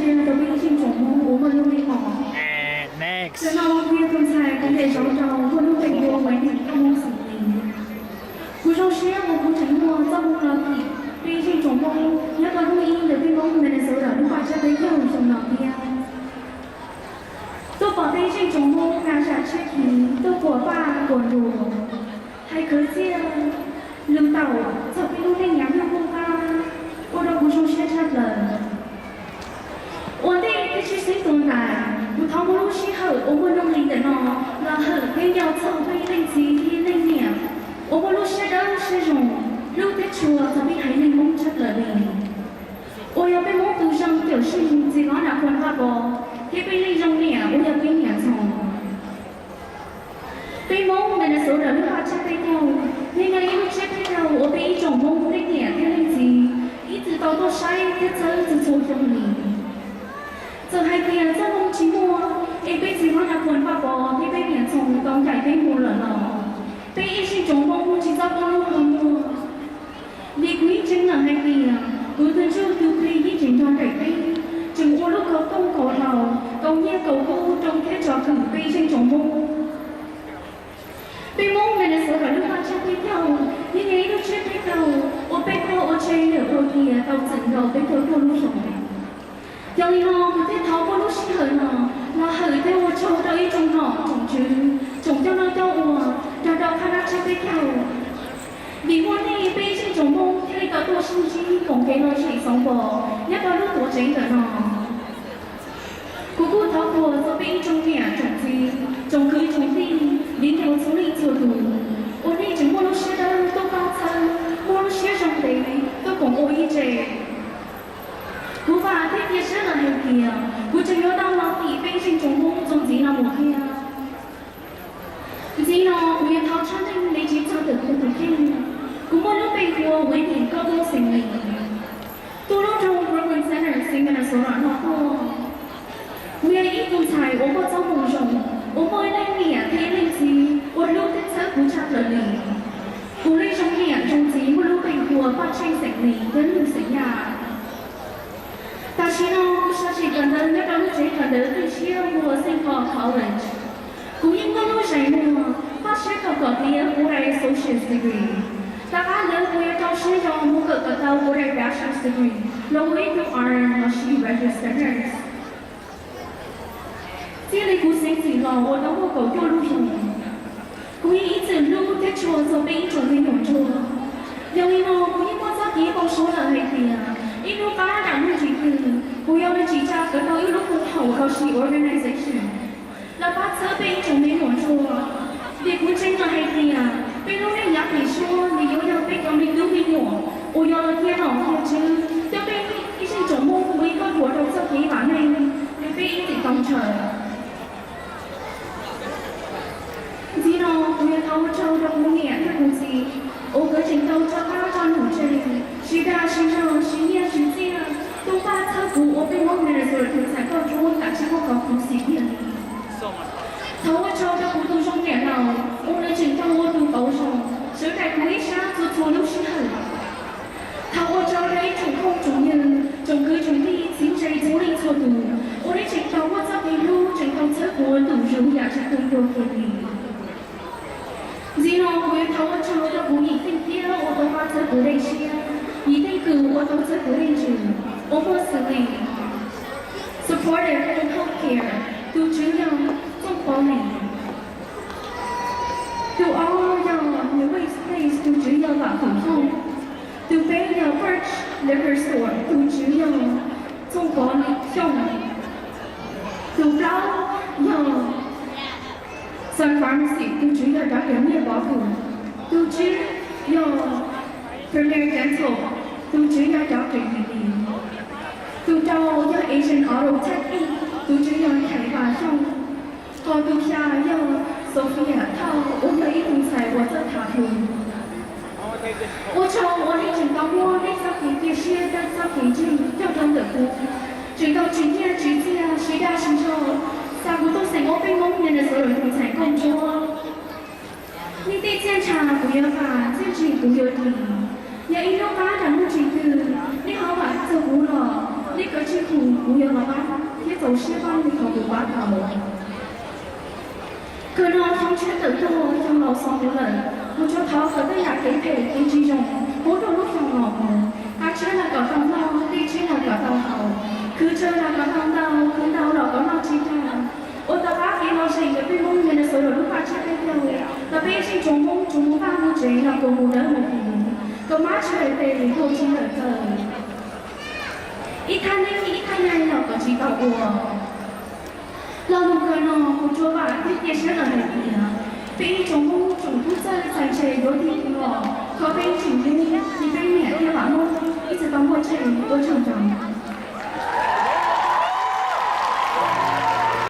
rau peb ib tsoom Hmoob uas muaj lub npe no. Tam sim no kuv yog tus ntxhais kuv ntes zov rau muaj lub npe hu ua Maiv Dim Kab Hmoob Xeem Lis. Kuv zoo siab uas kuv tseem muaj txoj hmoo los thim peb ib tsoom Hmoob nyob rau hnub ib ntawm peb Hmoob Minnesota lub vaj tsev teb chaws zoo no thiab. Tuaj pom peb ib tsoom Hmoob na zam tshiab khiv tuaj kuas paj kuas nruas, hais khwv txiaj lus taum txog peb lub neej yav nyuj qub qab, ua rau kuv zoo siab tshaj plaws. Ua ntej thiab tshwj xeeb tus ntais, kuv thov muab lub sij hawm uas muaj nuj nqis ntawm no los hawm thiab nco txog peb leej txiv thiab leej niam uas muaj lub siab dawb siab zoo, hlub thiab tshua txog peb haiv neeg Hmoob tshaj plaws li, uas yog peb Hmoob tus zoo cawm seej txiv hlob Nas Phoos Vaj Pov thiab peb leej zoo niam uas yog peb niam Ntxhoo. Peb Hmoob Minnesota lub vaj tsev teb chaws yeej yog ib lub tsev teb chaws uas peb ib tsoom Hmoob leej niam thiab leej txiv ib txwm tau tuaj saib thiab txhawb txhua txhua xyoo li. Txawm hais tias txoj hmoo tsis muaj es peb txiv hlob Nas Phoos Vaj Pov thiab peb niam Ntxhoo tau ncaim peb mus lawm los peb ib tsoom Hmoob tsis txhob poob lub qhov muag. Vim kuv yeej ntseeg lawm hais tias kuv tus ntsuj tus plig yeej tseem nrog nraim peb, tseem ua lub kaus tooj kaus hlau, kaus nyiaj kaus kub rau thiab tsom kwm peb ib tsoom Hmoob. Peb Hmoob Minnesota lub vaj tsev teb chaws yeej yog ib lub tsev teb chaws uas peb tuaj ua tsheb ntawm ua kiag tau txeem nkaus peb tuaj tuaj lub xyoo. Yog li no kuv thiaj thov muab lub sij hawm no los hawm thiab ua tsaug rau ib tsoom nom tsoom tswv, tsoom coj noj coj ua, nrog rau qhab nab tsev teb chaws. Vim muaj nej peb ib tsoom Hmoob thiaj li tau tuaj sib ntsib koom kev lom zem xauv npo nyob rau lub tuam tsev ntawm no. Kuv kuj thov qhuas txog peb ib tsoom niam tsoom txiv, tsoom kwv tsoom tij, viv ncaus txhua leej txhua tus, uas nej tseem muaj lub siab dawb tuaj pab txhawb, muaj lub siab zoo ntev tuaj koom ua ib tse. Kuv vam thiab cia siab lawm hais tias kuv tseem yuav tau los tim peb ib tsoom Hmoob txuas ntxiv no mus thiab. Ntxiv no kuv yuav thov tshaj leej me ntsis txog ntawm kuv tus kheej. Kuv muaj lub npe hu ua Wendy Koj Tub Xeem Lis, tuaj lub nroog Brooklyn Center, xeev Minnesota no tuaj. Kuv yog ib tug ntxhais uas muaj txoj hmoo zoo, uas muaj ib leej niam thiab ib leej txiv uas hlub thiab txhawb kuv tshaj plaws li. Kuv leej zoo niam zoo txiv muaj lub npe hu ua Paj Tsheej Xeem Lis thiab Lwj Xeem Yaj. Tam sim no kuv sawv tsees kawm ntawv nyob rau lub tsev kawm ntawv ntxhais siab hu ua Saint Paul College. Kuv yeej muaj lub zais muag faj siab kawm kom tiav kuv daim associate's degree. Tom qab ntawd kuv yuav rau siab zog mus kawm kom tau kuv daim bachelor's degree los ua ib tug R N lossis registered nurse. Txij li kuv xeev txim los ua tau muaj kaum cuaj lub xyoo, kuv yeej ib txwm hlub thiab tshua txog peb ib tsoom me nyuam ntsuag. Yog li no kuv yeej muaj txoj kev npau suav lawm hais tias ib hnub qab nram lub tsev twg kuv yuav mus tsim tsa kom tau ib lub koom haum lossis organization los pab txhawb peb ib tsoom me nyuam ntsuag. Vim kuv ntseeg lawm hais tias peb lub neej yav pem suab nws yuav yog peb cov me tub me nyuam uas yuav los cia nom cia tswv coj peb ib tsoom Hmoob mus ib kob hluas rau txoj kev vam meej uas peb ib txwm tau ntshaw. Ntxiv no kuv yuav thov ua tsaug rau kuv niam thiab kuv txiv uas nkawd tseem tau tso qab tso num tseg, siv dag siv zog siv nyiaj siv txiaj tuaj pab txhawb kuv ua peb Hmoob Minnesota tus ntxhais koj ntsuab tam sim no kom kuv xim tiag li. Thov ua tsaug rau kuv tus zoo niam laus uas nws tseem tau ua tus kauv zoo sawv daws kuv ib sab txhua txhua lub sij hawm. Thov ua tsaug rau ib tsoom phooj tsoom ywg, tsoom kwv tsoom tij, txiv ntseeg txhua leej txhua tus uas nej tseem tau muaj txoj kev hlub tseem tau txhawb kuv ua tus zoo yam tsis tu nrog kiag li. Ntxiv no kuv yuav thov ua tsaug rau kuv yim theej tiab uas tau pab txhawb kuv dej siab, yim theej kws uas tau txhawb kuv dej ntsws uas muaj xws li Supportive Home Health Care, tus tswv yog Txooj Pov Lis. Tus ob yog New Ways Place, tus tswv yog Vam Hwm Xyooj. Tus peb yog Birch Liquor Store, tus tswv yog Txooj Pov Lis Xyooj. Tus plaub yog Sun Pharmacy, tus tswv yog Doctor Nyiaj Pov Hwm. Tus tsib yog Premier Dental, tus tswv yog Doctor Yim Lis. Tus rau yog Asian Auto Tech Inc, tus tswv yog Nchaiv Vam Xyooj. Hos tus xya yog Sophia Thauj uas yog ib tug ntxhais uas txawj tham hluas. Ua tsaug uas nej tseem tau muab nej txoj kev cia siab thiab txoj kev ntseeg coj rau ntawm kuv, tseem tau tsim nyiaj tsim txiaj siv dag siv zog xa kuv tuaj xeem ob peb Hmoob Minnesota tus ntxhais koj ntsuab. Nej tej txiaj ntsha kuv yuav vam, txiaj ntsig kuv yuav dim. Yog ib hnub qab nram lub tsev twg nej ho vam txog kuv los nej kav tsij hu, Kuv yuav los pab thiab txaus siab pab nws thaum kuv pab tau. Kawg no xyoo tshiab tawm tuaj, xyoo laus xaus mus lawm, kuv tsuas thov kom tej yam kev phem kev tsis zoo pub rau lub xyoo no mus. Hav tshiab los kom tau noj, dej tshiab los kom tau haus, khwv tsawg los kom tau ntau, khwv ntau los kom noj tsis dag. Ua tau pab kev lom zem rau peb Hmoob Minnesota lub vaj tshiab peb caug, kom peb ib tsoom Hmoob tsuas mus vaj mus tsev los kom mus dawb mus huv, kom mab tsis lawm tes, tuag tsis lawm taw. Ib thaj neeb ib thaj nyaj los kom tsis tau ua. Lo lus kawg no kuv tsuas vam thiab cia siab los hais tias peb ib tsoom Hmoob tsoom tub txawj txais ntse yuav tig tus los, thov peb tsoom Hmoob, peb niam thiab vam Hmoob ib txwm tau muaj tseg, ua tsaug ntau.